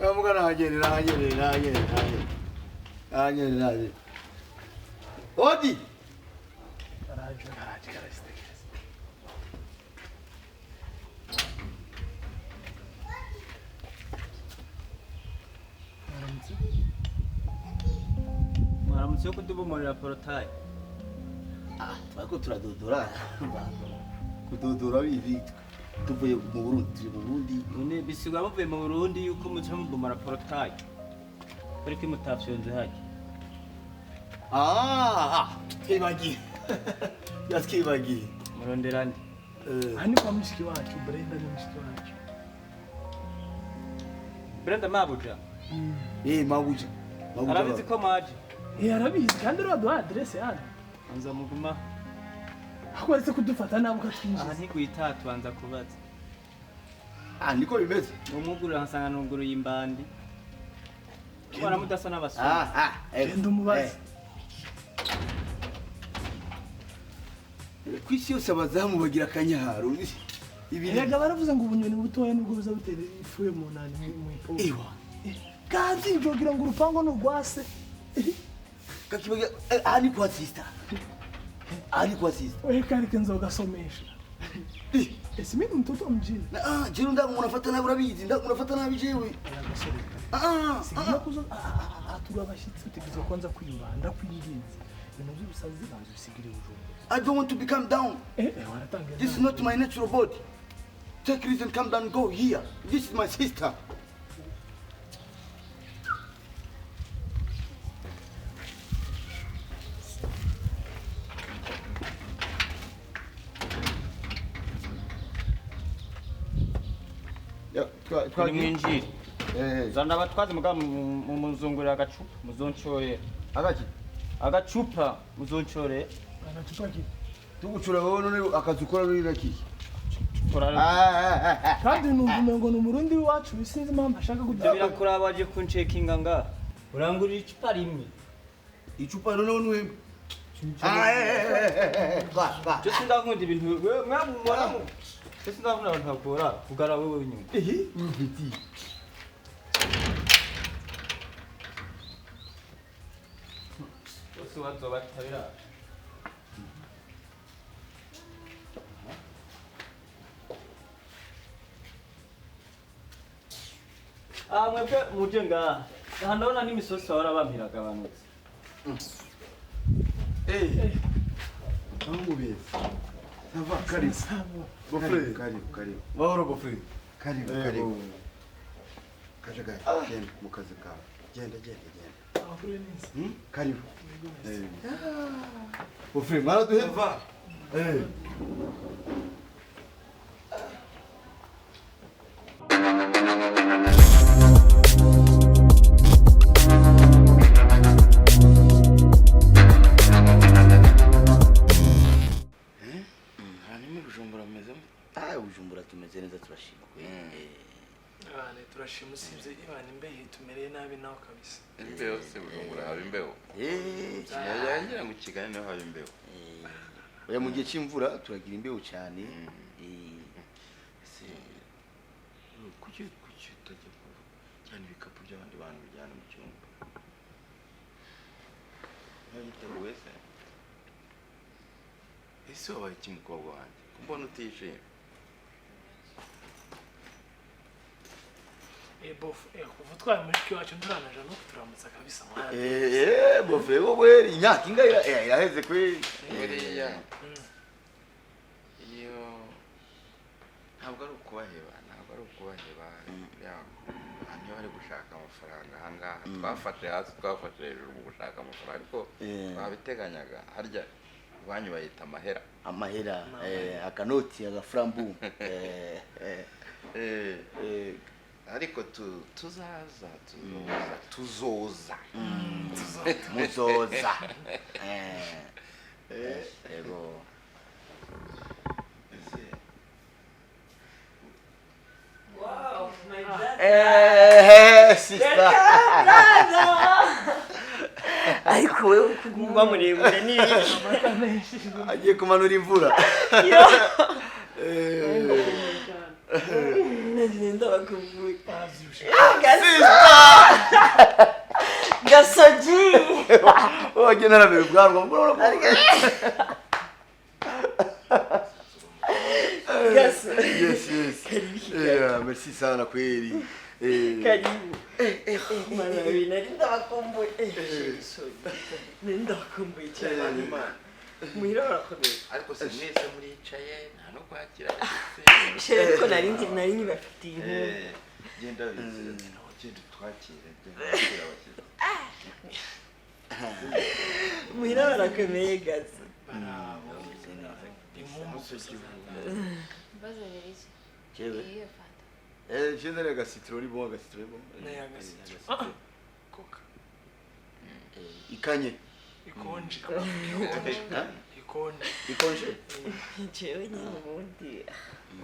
Kamuga nahagere, nahagere, nahagere, nahagere. Nahagere, nahagere. Odi. Garaje, garaje, garaje, tegereza. Mwaramutse. Mwaramutse yo kudubomorera portail. Ah, twariko turadodora. Kudodora bizi tuvuye mu Burundi, turi mu Burundi. None bisigwa muvuye mu Burundi yuko muca mubomora portail. Ariko mutafyonze hajya. Ah, ah, twibagiye. Yatwibagiye. Murondera nde? Aha ni kwa mushiki wacu, Brenda ni mushiki wacu. Brenda Mabuja. Eh, mabuja. Mabuja. Arabizi ko maje. Eh, arabizi kandi ariwe waduhaye aderese hano. Anza muguma. Ahubwo aretse kudufata nabi Aha ukatwinjiza. ntigwita tubanza kubaza. Ah, niko bimeze. Umwugurura nkasanga nuguruye imbandi. Ubona mudasa n'abasore. Ah, ah. Genda umubaze. Ku isi yose abazamu bagira akanyaro. Ibi Erega baravuze ngo ubunyoni butoya nibwo buza butera ifu yo mu nani mu ipopo. Ewa. Kazi njogira ngo urupango ni urwase. Kakibagira aha ni kwa sister. Aha ni kwa sister. Wewe karike nzogasomesha. Ese mimi mtoto wa mjini. Ah, jewe ndangu unafata nabi urabizi, ndangu unafata nabi jewe. Agasore. Ah, Sigiye kuzo atura abashyitsi utegerezwa kwanza kwiyubaha ndakwinginze. Ibintu by'ubusazi banza ubisigire Bujumbura. I don't want to become down. Eh, eh, waratangiye. This is not my natural body. Take reason, come down, go here. This is my sister. Turi mwinjire. Zana abatwazi mugabo muzungurira agacupa muzoncorera. Agaki Agacupa muzoncorera. Agacupa ki? tugucura wowe none akazi ukora ruri naki. Turara. Kandi numva umengo ni umurundi w'iwacu sinzi impamvu ashaka Ibyo kuduha. birakuraba waje kuncekinga nga. Urangurira icupa rimwe. Icupa none nuhembe. Cyo sindakunda ibintu wewe mwamubona mu. Cyo sindakunda abantu bakora kugara wewe inyuma. Ehe, mfiti. Bose bazobatabira. Ah, mwebwe muje ngaha. Aha ndabona n'imisosi bahora bampira agabanutse. Eh. Namubezi. Ça va, karibu. Beau-frère. Karibu, karibu. Mahoro beau-frère. Karibu, Eh, karibu. bon. Kajagari, genda mu kazi kawe. Genda, genda, genda. Amakuru neza. Karibu. Beau-frère, mwaraduheva. Eh. Hanyuma Bujumbura mumeze mute? Ah, Bujumbura tumeze neza turashima kweli. Ibane turashima usibye ibane imbeho tumereye nabi naho kabisa. Imbeho se Bujumbura haba imbeho? Eh. Yagira ngo i Kigali niho haba imbeho. Oya mu gihe c'imvura turagira imbeho cyane. Eh. Ese kuki kuki utajya kujyana ibikapu by'abandi bantu bijyana mu cyumba? Ntibiteguye se? Ese wabaye iki mukobwa wanjye? Ko mbona utishimye? Eh bofu, eh kuva utwaye mushiki wacu nturanaja no kuturamutsa kabisa mwana. Eh, beau-frère wowe imyaka ingahe iraheze kweli. Buriya iyo ntabwo ari ukubaheba, ntabwo ari ukubaheba. Buriya abantu iyo bari gushaka amafaranga aha ngaha twafashe hasi twafashe hejuru mu gushaka amafaranga ariko twabiteganyaga harya iwanyu bayita amahera. Amahera, akanoti, agaframbu. Eh, eh, Eh, eh. ariko tuzaza tuzoza tuzoza. Muzoza. Eh. Yego. Ese Eh, sister. Ariko wewe kuguma muremure ni Agiye kumanura imvura. nagenda bakuvuye. Bavyibushe. Gasogi. Wagenda naramira ubwanwa. Gaso. Yes, yes. Yeah, merci sana kweli. Karibu. Mana we nari ndabakumbuye. Sorry. Nari ndabakumbuye cyane. Muhira barakomeye. Ariko se mwese muricaye nta no kwakira. Chéri ariko nari nari nyibafitiye inkuru. Genda bize. Genda twakire. Genda twakire abashyitsi. Muhira barakomeye Gaso. Mbazanira iki? Jewe. Iyo fanta. Chenze agasitiro ni bon, agasitiro ni bon. Ne agasitiro. Coca. Ikanye. Ikonje. Ikonje. Ikonje. Jewe nyine ubundi.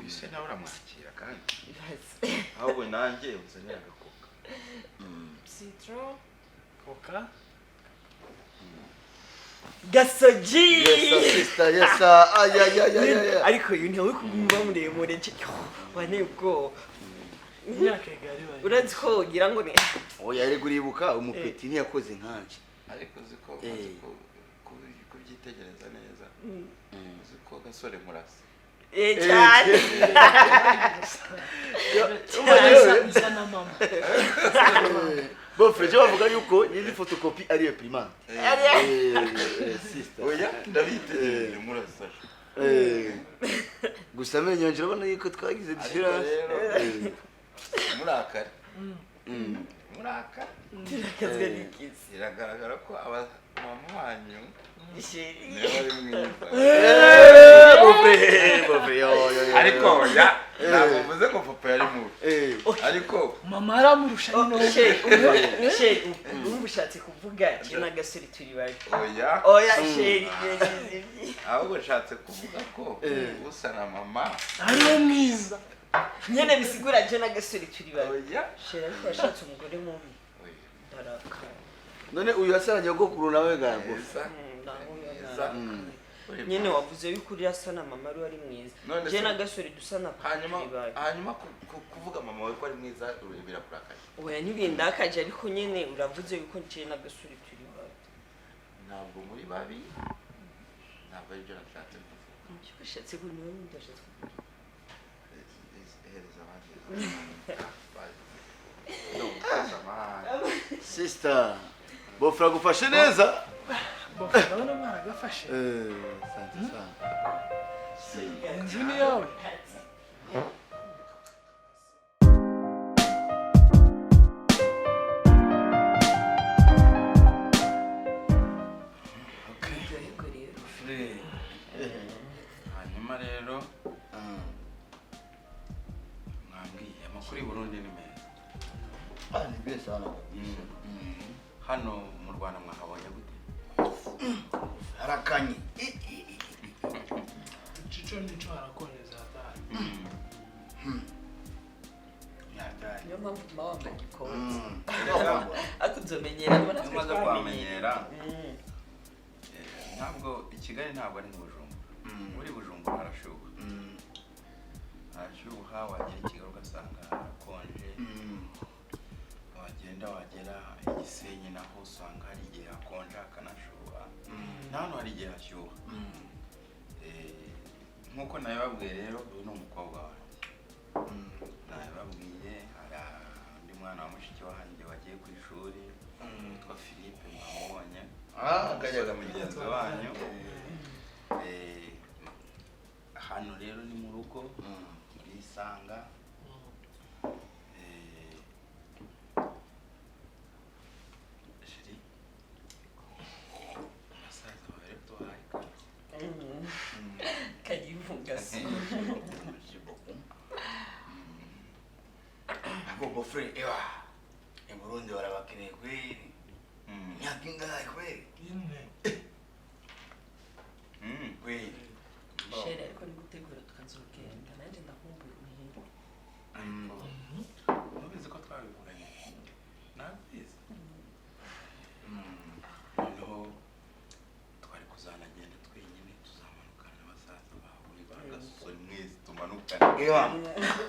Ese nawe uramwakira kandi. Ahubwo nanjye uzanira agakoka. Citro. Coca. Gasogi. Yes, sister, yes. Ay ay ay ay ay. Ariko uyu ntawe kuguma muremure wane ubwoba. Imyaka igari bari. Urazi ko ugira ngo ni Oya yari guribuka umupeti ntiyakoze nkanje. Ariko uzi ko kubyitegereza neza. Uzi ko Gasore murasa. Cyane. Isa na mama. Bon, Fred, bavuga yuko nyiri photocopie ari imprimante. Sister. Oya ndabitegereje murasa. Gusa amenyo nje urabona yuko twagize différence. Murakare. Murakare. Turakazwe n'ikizi. Biragaragara ko aba mama wanyu niwe ari mwiza. Bofre, yo. Ariko oya ntabwo mvuze ngo papa yari mubi. Ariko mama aramurusha nyine. Chéri, urumva ushatse kuvuga je na Gasore turi babi. Oya. Oya chéri, ahubwo nshatse kuvuga ko usa na mama ari mwiza. Nyene bisigura je na Gasore turi babi. Oya. Chéri ariko yashatse umugore mubi. Ndarakara. None uyu asara nyogokuru nawe gabo. Nyene wavuze yuko uri asa na mama ari mwiza. Je na Gasore dusa na papa. Hanyuma kuvuga mama we ko ari mwiza birakurakaje. Oya ntibindakaje ariko nyene uravuze yuko je na Gasore turi babi. Ntabwo muri babi. Ntabwo ari byo nashatse kuvuga. Icyo ushatse kuvuga ni ndashatse kuvuga. Hereza abandi. Sister, bofra gufashe neza. Bofra ndabona mwaragafashe. Sante sana. Inzu ni yawe. Hanyuma rero mwambwiye amakuru y'u Burundi ni meza. Ni meza sana. Hano mu Rwanda mwahabonye gute? Harakanye. Chicho nicho harakoneza hatari. Hatari. Niyo mpamvu tuma wambaye ikoti. Ariko uzomenyera mbona twe tumaze kuhamenyera. Ntabwo i Kigali ntabwo ari mu Bujumbura. Muri Bujumbura harashyuha. Harashyuha wagera i Kigali ugasanga harakonje. Wagenda wagera i Gisenyi naho usanga hari igihe hakonje hakanashyuha. Na hano hari igihe hashyuha. Nk'uko nabibabwiye rero uyu ni umukobwa wanjye. Nabibabwiye hari undi mwana wa mushiki wanjye wagiye ku ishuri witwa Philippe mwamubonye. Akajyaga mugenzi wanyu. Hano rero ni mu rugo muri Isanga. Chéri, abasaza bawe rero tubahaye ikaze. Karibu Gaso. Merci beaucoup. Ako bofre ewa. I Burundi barabakeneye kweli. Imyaka ingahe kweli? Ine. Kweli. Chéri ariko ni gutegura tukazogenda nanjye ndakumbuye muhira. Nubizi ko twabivuganye. Nabizi. Noneho twari kuzanagenda twenyine tuzamanukana n'abasaza bawe ba Gasore mwese tumanukane. Ewa.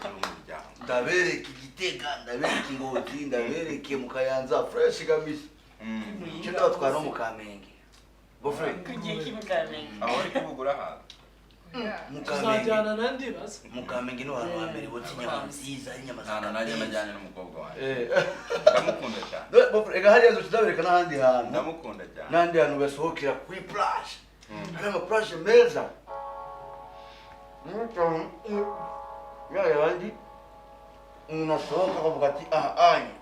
Ari umuryango. Ndabereka igiti Gitega, ndabereke Ngozi, ndabereke mu Kayanza, fresh kabisa. Cyo ndabatwara no mu Kamenge. Bofre, Kugiye kimukamenge. Aho ari kuvugura ahantu. Mu Kamenge. Tuzajyana nandi baza. Mu Kamenge no hantu hambere botsa inyama nziza, inyama za Nta nanjye Kamenge. najyanye n'umukobwa wanjye. Eh. Ndamukunda cyane. Dore, Bofre, ega hariya nzoca n'ahandi hantu. Ndamukunda cyane. N'ahandi hantu basohokera kuri plage. Hari ama plage meza. Ya yandi umuntu asohoka akavuga ati aha anye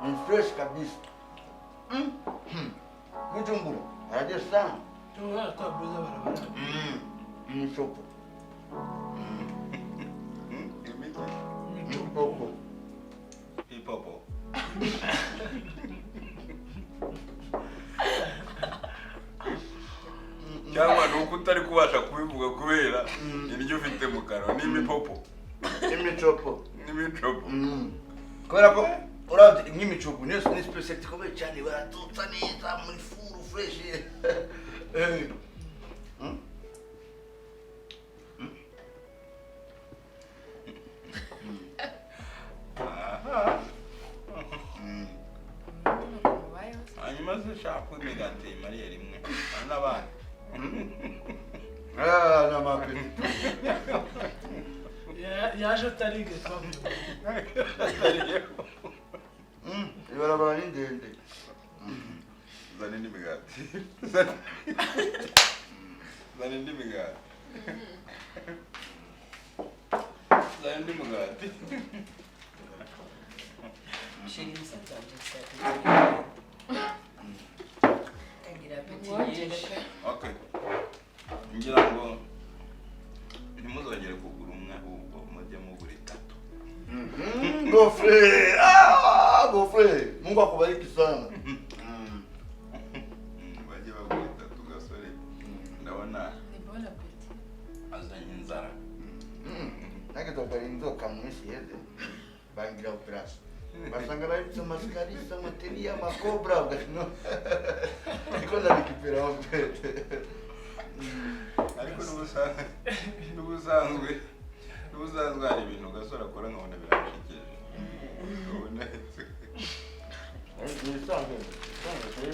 ni fresh kabisa. Bujumbura harajya sana. Twabuza barabara. Imisopo. Imiti. Imipopo. Ipopo. Cyangwa ni uko utari kubasha kubivuga kubera indyo ufite mu kanwa n'imipopo. Imicopo. N'imicopo. Kubera ko uravye nk'imicopo niyo ni specialty ikomeye cyane, baratutsa neza muri furu fresh. Eh. Hanyuma se shaka imigati mariye rimwe hari n'abandi. Ah, n'amapeti. Yaje atarige twavuye. Ibarabara ni ndende. Zana indi migati. Zana indi migati. Zana indi mugati. Chérie, musaza wanje kagira apeti nyinshi. Okay. Ngira ngo ntimuzongere kugura umwe ahubwo mujye mugura itatu. Gofre! Ah, Gofre! Mungu akubariki sana. Bajye bagura itatu gasore. Ndabona Ni bon appétit. azanye inzara. Nageze inzoka mu minsi iheze bangira operation. Basanga barabitse amasikarisi, amateri, amakobra, ugasino. Niko ndabikipira pete. Ariko n'ubusanzwe hari ibintu gasore akora nkabona biramushekeje. Ubona Ni ibisanzwe, ibisanzwe.